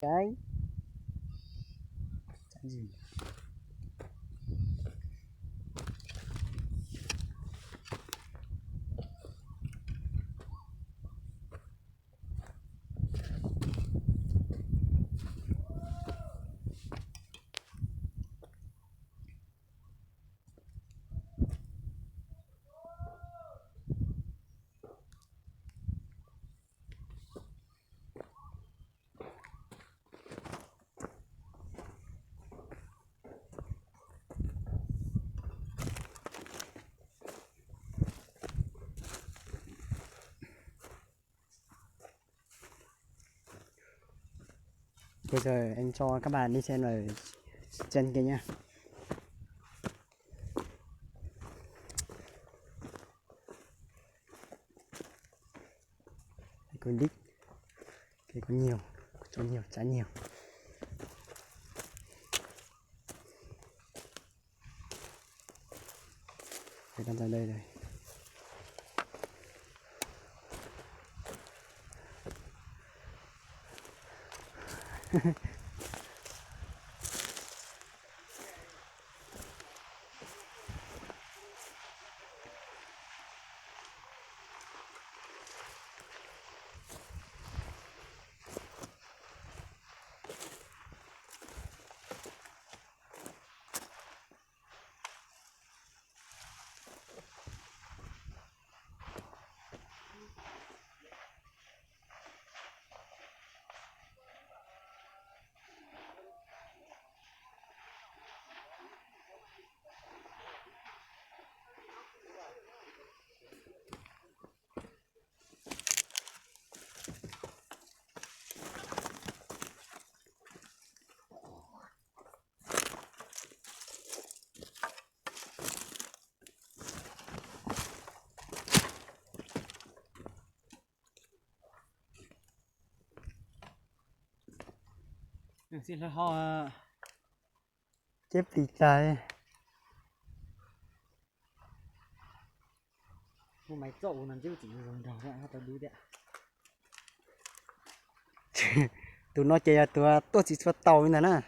Cái Bây giờ em cho các bạn đi xem ở trên kia nhé. Cái con đít, cái con nhiều, cho nhiều, trái nhiều. Cái con ra đây rồi. Xij hlo ho, ceb plis tas. Tus no ces yog tus tuaj tsis tshua tau li ntag na.